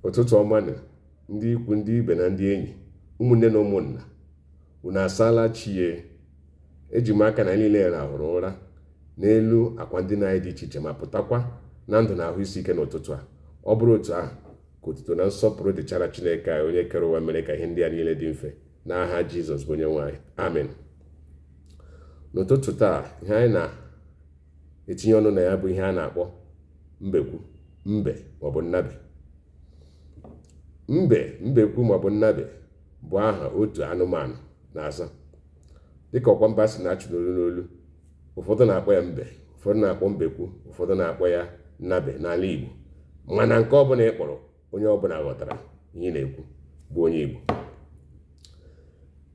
Ụtụtụ ọma nụ, ndị ikwu, ndị ibe na ndị enyi, ụmụnne na ụmụnna, unu asaala chi ye. Eji m aka na anyị niile rahụrụ ụra n'elu akwa ndina anyị dị iche iche ma pụtakwa na ndụ na ahụ isi ike n'ụtụtụ a. Ọ bụrụ otu ahụ, ka otuto na nsọpụrụ dịchara Chineke anyị onye kere ụwa mere ka ihe ndị a niile dị mfe n'aha Jizọs bụ onye nwe anyị. Amen. N'ụtụtụ taa, ihe anyị na-etinye ọnụ na ya bụ ihe a na-akpọ mbekwu, mbe maọbụ nnabe. Mbe, mbekwu maọbụ nnabe bụ aha otu anụmanụ na-aza. Dịka ọkwa mba si na-achụ n'olu n'olu, ụfọdụ na-akpọ ya mbe, ụfọdụ na-akpọ mbekwu, ụfọdụ na-akpọ ya nnabe n'ala Igbo. Mana nke ọbụla ị kpọrọ, onye ọbụla ghọtara ihe ị na-ekwu bụ onye Igbo.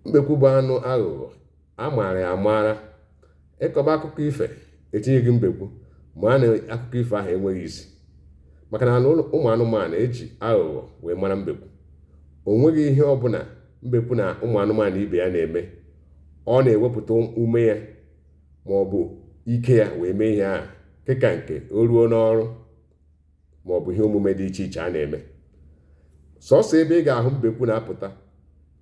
Mbekwu bụ anụ aghụghọ a maara ya amaara. Ịkọba akụkọ ifo etinyeghị mbekwu ma na akụkọ ifo ahụ enweghị isi, maka na ụmụ anụmanụ eji aghụghọ wee mara mbekwu. O nweghị ihe ọbụla mbekwu na ụmụ anụmanụ ibe ya na-eme, ọ na-ewepụta ume ya ma ọ bụ ike ya wee mee ihe ahụ, nke ka nke o ruo n'ọrụ ma ọ bụ ihe omume dị iche iche a na-eme. Sọsọ ebe ị ga-ahụ mbekwu na-apụta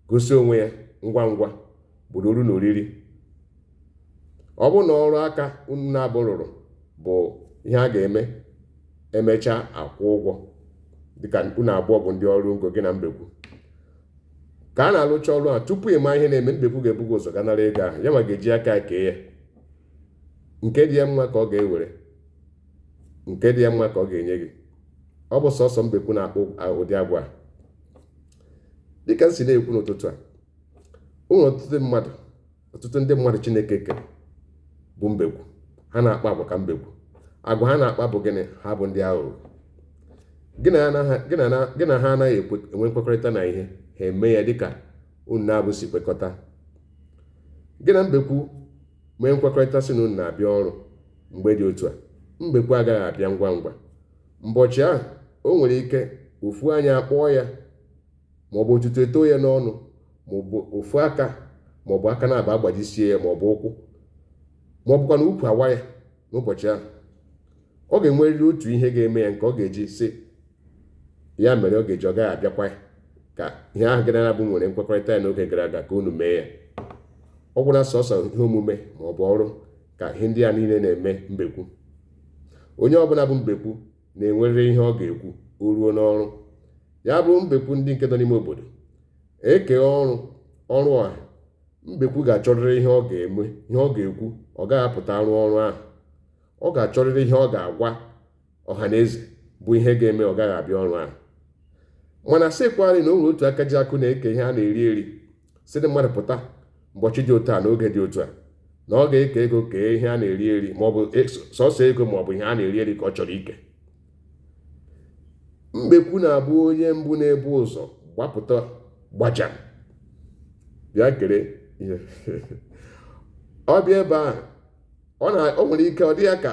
gosi onwe ya ngwa ngwa bụ n'oru na oriri. Ọ bụrụ na ọrụ aka unu na-abụ rụrụ bụ ihe a ga-eme emechaa akwụ ụgwọ, dịka unu abụọ bụ ndị ọrụ ngo gị na mbekwu, ka a na-alụcha ọrụ a, tupu ị ma ihe na-eme, mbekwu ga-ebu gị ụzọ ganara ego ahụ. Ya ma ga-eji aka ya kee ya. Nke dị ya mma ka ọ ga-ewere, nke dị ya mma ka ọ ga-enye gị. Ọ bụ sọsọ mbekwu na-akpọ ụdị agwa a. Dịka m si na-ekwu n'ụtụtụ a, o nwere ọtụtụ mmadụ, ọtụtụ ndị mmadụ Chineke kere bụ mbekwu. Ha na-akpa agwa ka mbekwu. Agwa ha na-akpa bụ gịnị? Ha bụ ndị aghụghọ. Gị na ha anaghị enwe nkwekọrịta na ihe, ha eme ya dịka unu na-abụ si kwekọta. Gị na mbekwu mee nkwekọrịta sị na unu na-abịa ọrụ mgbe dị otu a, mbekwu agaghị abịa ngwa ngwa. Mbọchị ahụ, o nwere ike ofu anya akpọọ ya, maọbụ otuto etoo ya n'ọnụ, maọbụ ofu aka maọbụ aka na-aba agbajisie ya, maọbụ ụkwụ, maọbụkwa na ukwu awa ya n'ụbọchị ahụ. Ọ ga-enwerịrị otu ihe ga-eme ya nke ọ ga-eji sị ya mere ọ ga-eji ọ gaghị abịakwa ya ka ihe ahụ gị na ya bụ nwere nkwekọrịta ya n'oge gara aga ka unu mee ya. Ọ gwụla sọsọ ihe omume maọbụ ọrụ ka ihe ndị a niile na-eme mbekwu. Onye ọbụla bụ mbekwu na-enwerịrị ihe ọ ga-ekwu o ruo n'ọrụ. Ya bụrụ mbekwu ndị nke nọ n'ime obodo eke ọrụ ọrụ ọha, mbekwu ga-achọrịrị ihe ọ ga-eme, ihe ọ ga-ekwu. Ọ gaghị apụta arụ ọrụ ahụ. Ọ ga-achọrịrị ihe ọ ga-agwa ọha na eze bụ ihe ga-eme ọ gaghị abịa ọrụ ahụ. Mana sịkwarị na o nwere otu aka ji akụ na-eke ihe a na-eri eri, sị ndị mmadụ pụta ụbọchị dị otu a n'oge dị otu a, na ọ ga-eke ego, kee ihe a na-eri eri, maọbụ sọsọ ego maọbụ ihe a na-eri eri ka ọ chọrọ ike. Mbekwu na-abụ onye mbụ na-ebu ụzọ gbapụta gbajam bịa kere ihe. Ọ bịa ebe ahụ, ọ nwere ike ọ dị ya ka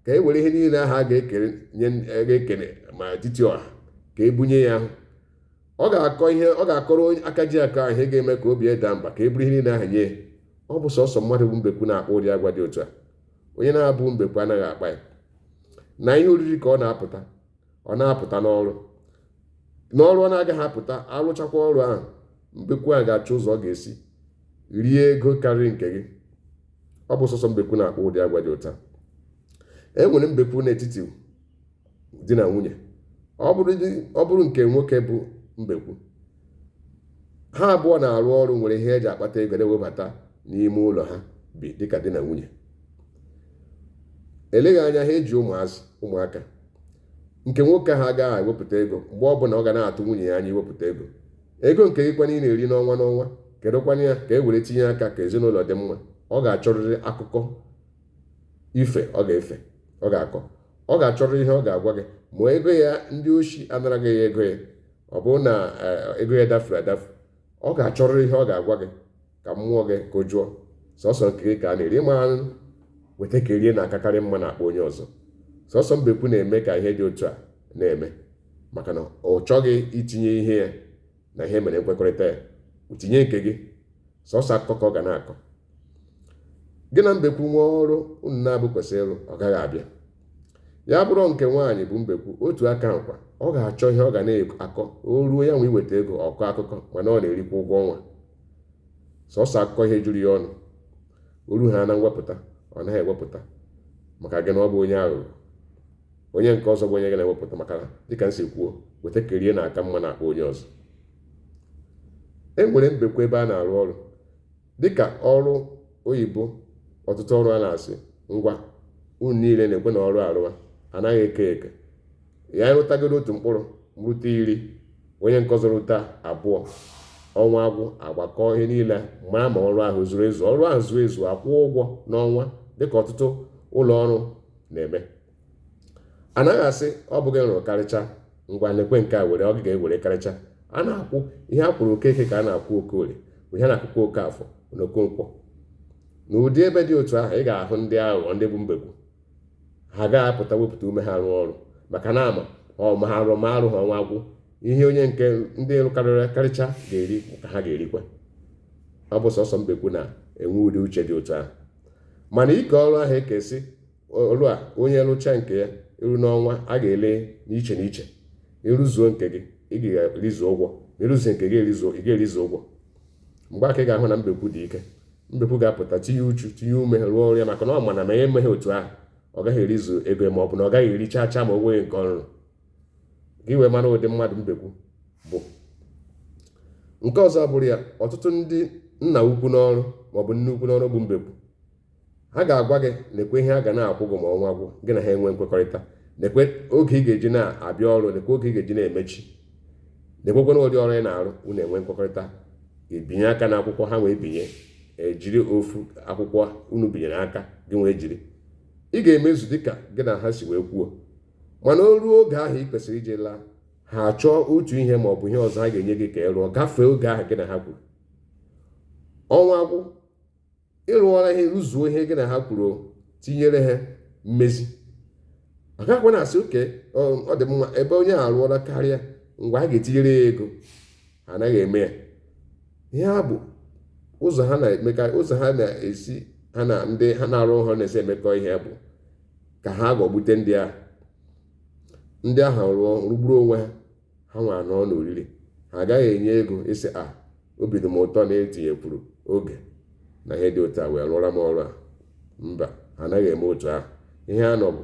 ka e were ihe niile ahụ a ga-ekere nye ga-ekere ma etiti ọha ka e bunye ya ahụ. Ọ ga-akọ ihe ọ ga-akọrọ onye aka ji akụ ahụ ihe ga-eme ka obi eda mba ka e buru ihe niile ahụ nye ya. Ọ bụ sọsọ mmadụ bụ mbekwu na-akpa ụdị agwa dị otu a. Onye na-abụ mbekwu anaghị akpa ya. Na ihe oriri ka ọ na-apụta, ọ na-apụta n'ọrụ. N'ọrụ ọ na-agaghị apụta, arụchakwa ọrụ ahụ, mbekwu ahụ ga-achọ ụzọ ọ ga-esi rie ego karịrị nke gị. Ọ bụ sọsọ mbekwu na-akpa ụdị agwa dị otu a. E nwere mbekwu n'etiti di na nwunye. Ọ bụrụ nke nwoke bụ mbekwu, ha abụọ na-arụ ọrụ nwere ihe eji akpata ego na-ewebata n'ime ụlọ ha bi dịka di na nwunye. Eleghị anya ha eji ụmụazị ụmụaka. Nke nwoke ha agaghị ewepụta ego mgbe ọbụla ọ ga na-atụ nwunye ya anya iwepụta ego. Ego nke gị kwana ị na-eri n'ọnwa n'ọnwa, kedụkwana ya ka e were tinye aka ka ezinụlọ dị mma. Ọ ga-achọrịrị akụkọ ife ọ ga-efe, ọ ga-akọ. Ọ ga-achọrịrị ihe ọ ga-agwa gị ma ego ya ndị oshi anaraghị ya ego ya, ọ bụrụ na ego ya dafuru adafu, ọ ga-achọrịrị ihe ọ ga-agwa gị ka mmụọ gị kụjụọ. Sọsọ nke gị ka a na-eri, ma weta ka erie na-akakarị mma na akpa onye ọzọ. Sọsọ mbekwu na-eme ka ihe dị otu a na-eme, maka na ọ chọghị itinye ihe ya na ihe mere nkwekọrịta ya. Tinye nke gị, sọsọ akụkọ ka ọ ga na-akọ. Gị na mbekwu nwee ọrụ unu na-abụ kwesịrị ịrụ, ọ gaghị abịa. Ya bụrụ nke nwaanyị bụ mbekwu, otu aka nkwa, ọ ga-achọ ihe ọ ga na-akọ. O ruo ya nwe iweta ego, ọkọ akụkọ, mana ọ na-erikwa ụgwọ ọnwa. Sọsọ akụkọ ihe juru ya ọnụ. Oru ha na mwepụta, ọ naghị ewepụta. Maka gị na ọ bụ onye aghụghọ. Onye nke ọzọ bụ onye ga na-ewepụta, maka na dịka m si kwuo, weta kerie na aka mma na-akpọ onye ọzọ. E nwere mbekwu ebe a na-arụ ọrụ, dịka ọrụ oyibo. Ọtụtụ ọrụ a na-asị, ngwa, unu niile na-ekwe na ọrụ arụwa, anaghị eke eke ya. Rụtagoro otu mkpụrụ, rute 10, onye nke ọzọ rụta 2, ọnwa agwụ, agbakọ ihe niile, mara ma ọrụ ahụ zuru ezu. Ọrụ ahụ zuru ezu, akwụ ụgwọ n'ọnwa, dịka ọtụtụ ụlọ ọrụ na-eme. Anaghị asị ọ bụghị nrụ karịcha, ngwa, nekwe nke a, were ọ gị ga-ewere karịcha. A na-akwụ ihe a kwụrụ Okeke ka a na-akwụ Okorie, bụ ihe a na-akwụkwọ Okafọ na Okonkwo. N'ụdị ebe dị otu ahụ, ị ga-ahụ ndị aghụghọ, ndị bụ mbekwu. Ha agaghị apụta wepụta ume ha rụọ ọrụ, maka na ama ọ ma ha arụ ma arụ ha, ọnwa agwụ, ihe onye nke ndị rụkarịrị karịcha ga-eri ka ha ga-erikwa. Ọ bụ sọsọ mbekwu na-enwe ụdị uche dị otu ahụ. Mana ike ọrụ ahụ ekesi ọrụ a, onye rụcha nke ya, iru n'ọnwa, a ga-ele n'iche n'iche. Ịrụzuo nke gị, ị ga-erizu ụgwọ. Ma ịrụzuo nke gị, ị ga-erizu ụgwọ. Mgbe aka ị ga-ahụ na mbekwu dị ike. Mbekwu ga-apụta, tinye uchu, tinye ume, rụọ ọrụ ya, maka na ọ ma na ma ya emeghị otu ahụ, ọ gaghị erizu ego, ma ọ bụ na ọ gaghị eri chaa chaa ma o nweghị nke ọrụ gị. Wee mara ụdị mmadụ mbekwu bụ. Nke ọzọ bụrụ ya, ọtụtụ ndị nna ukwu n'ọrụ maọbụ nne ukwu n'ọrụ bụ mbekwu. Ha ga-agwa gị, nekwe ihe a ga na-akwụ gị ma ọnwa gwụ. Gị na ha enwe nkwekọrịta, nekwe oge ị ga-eji na-abịa ọrụ, nekwe oge ị ga-eji na-emechi, nekwekwana ụdị ọrụ ị na-arụ. Unu enwe nkwekọrịta, ebinye aka n'akwụkwọ. Ha wee binye, ejiri ofu akwụkwọ unu binyere aka gị wee jiri. Ị ga-emezu dịka gị na ha si wee kwuo. Mana o ruo oge ahụ ị kwesịrị ije laa, ha achọọ otu ihe ma ọ bụ ihe ọzọ ha ga-enye gị ka ị rụọ gafee oge ahụ gị na ha kwuru. Ọnwa agwụ, ịrụọla ihe, rụzuo ihe gị na ha kwuru, tinyere ha mmezi. Agakwa na-asị oke ọ dị mma, ebe onye a arụọla karịa, ngwa, a ga-etinyere ya ego. Ha anaghị eme ya. Ihe ha bụ ụzọ ha na-emeka, ụzọ ha na-esi, ha na ndị ha na-arụ ha na-esi emekọ ihe bụ ka ha ghọgbute ndị ahụ. Ndị ahụ rụọ rụgburu onwe ha, ha nwa nọ n'oriri. Ha agaghị enye ego ịsị a, obi dị m ụtọ na etinyekwuru oge na ihe dị otu a wee rụọra m ọrụ a. Mba, ha anaghị eme otu ahụ. Ihe ha nọ bụ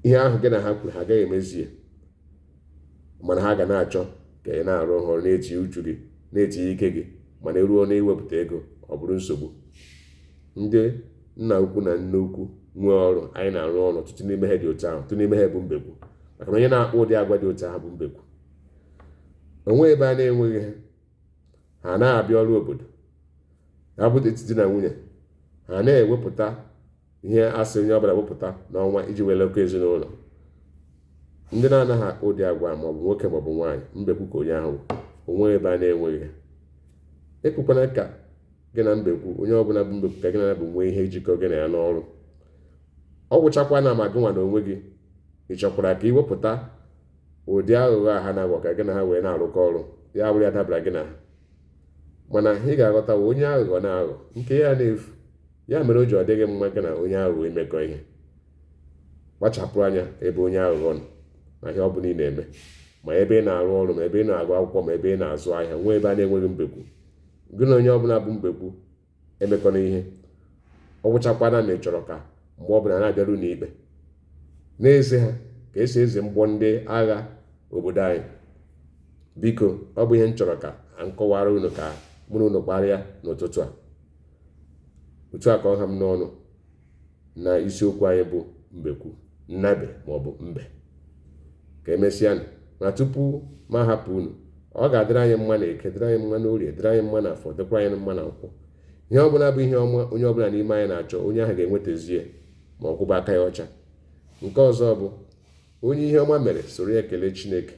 ihe ahụ gị na ha kwuru, ha agaghị emezi ya. Mana ha ga na-achọ ka ị na-arụ ọrụ, na-etinye uchu gị, na-etinye ike gị, mana eruo na iwepụta ego, ọ bụrụ nsogbu. Ndị nna ukwu na nne ukwu nwee ọrụ anyị na-arụ ọrụ, ọtụtụ n'ime ha dị otu ahụ. Ọtụtụ n'ime ha bụ mbekwu, maka na onye na-akpọ ụdị agwa dị otu ahụ bụ mbekwu. Onwe ebe a na-enweghị ha. Ha na-abịa ọrụ obodo, ha bụ etiti di na nwunye, ha na-ewepụta ihe asị onye ọbụla wepụta n'ọnwa iji wee lekọ ezinụlọ. Ndị na-anaghị akpa ụdị agwa, maọbụ nwoke maọbụ nwaanyị, mbekwu ka onye ahụ. Onwe ebe a na-enweghị ha. Ekwekwana ka gị na mbekwu, onye ọbụla bụ mbekwu, ka gị na ya bụ nwee ihe jikọ gị na ya n'ọrụ. Ọ gwụchakwa na ma gị nwa na onwe gị, ị chọkwara ka ị wepụta ụdị aghụghọ a ha na-aghọ ka gị na ha wee na-arụkọ ọrụ, ya bụrụ ya dabara gị na ha. Mana ị ga-aghọta, onye aghụghọ na-aghọ nke ya na-efu. Ya mere o ji ọ dịghị mma gị na onye aghụghọ imekọ ihe. Kpachapụ anya ebe onye aghụghọ nọ na ihe ọ bụla ị na-eme, ma ebe ị na-arụ ọrụ, ma ebe ị na-agụ akwụkwọ, ma ebe ị na-azụ ahịa. Nwee ebe a na-enweghị mbekwu. Gị na onye ọbụla bụ mbekwu emekọna ihe. Ọ gwụchakwana ma ị chọrọ ka mgbe ọbụla na-abịaru n'ikpe na-eze ha ka esi eze mgbọ ndị agha obodo anyị. Biko, ọ bụ ihe m chọrọ ka m kọwara unu, ka mụ na unu kparịa n'ụtụtụ a. Otu a ka ọ ha m n'ọnụ na isiokwu anyị bụ mbekwu, nnabe maọbụ mbe. Ka emesịa. Ma tupu ma hapụ unu, ọ ga-adịrị anyị mma na Eke, dịrị anyị mma na Orie, dịrị anyị mma na Afọ, dịkwa anyị mma na Nkwọ. Ihe ọbụla bụ ihe ọma onye ọbụla n'ime anyị na-achọ, onye ahụ ga-enwetazie ma ọ kwụba aka ya ọcha. Nke ọzọ bụ, onye ihe ọma mere, soro ya kelee Chineke,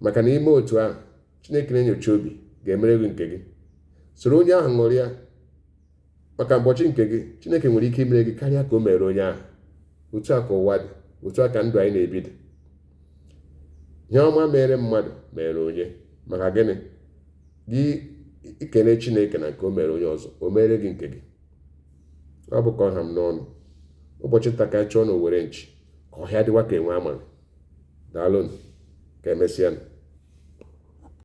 maka na ime otu ahụ, Chineke na-enyocha obi ga-emere gị nke gị. Soro onye ahụ ṅụrịa, maka ụbọchị nke gị, Chineke nwere ike imere gị karịa ka o mere onye ahụ. Otu a ka ụwa dị, otu a ka ndụ anyị na-ebi dị. Ihe ọma mere mmadụ mere onye, maka gịnị? Gị ikele Chineke na nke o mere onye ọzọ, o mere gị nke gị. Ọ bụ ka ọha m n'ọnụ. Ụbọchị nta ka anyị chụọ na owere nchi, ka ọhịa dịwa ka enwe amaghị. Daalụnụ, ka emesịanụ.